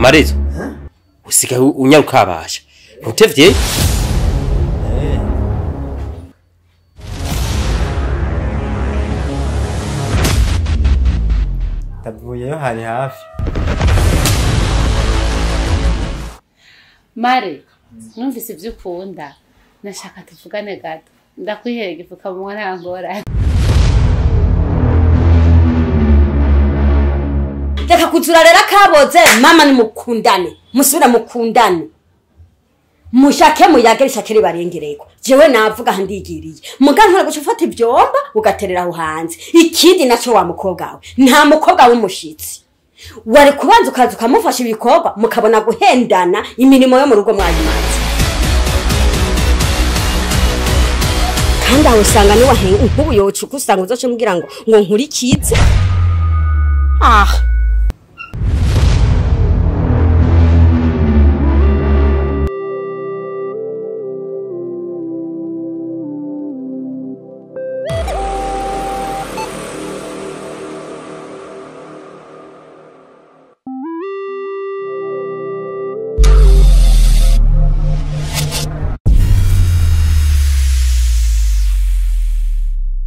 Marezo usigaye unyaruka abasha ntutevye. Ndavuyeyo hari hafi. Mare numvise ivyo ukunda nashaka tuvugane gato ndakwiherega igifukamunwa nta ngorane. Reka kuzura rero kaboze mama nimukundane musubira mukundane mushake muyage rishake ribarengereko. Jewe navuga ndigiriye muga ntore guca ufata ivyomba ugaterera aho hanze. Ikindi naco wa mukobwa wawe nta mukobwa w'umushitsi wari kubanza ukaza ukamufasha ibikorwa mukabona guhendana imirimo yo mu rugo mwayimaze. Kandi aho usanga ni wahenga nk'ubu yocuka usanga uzoca umbwira ngo nkurikize. Ah.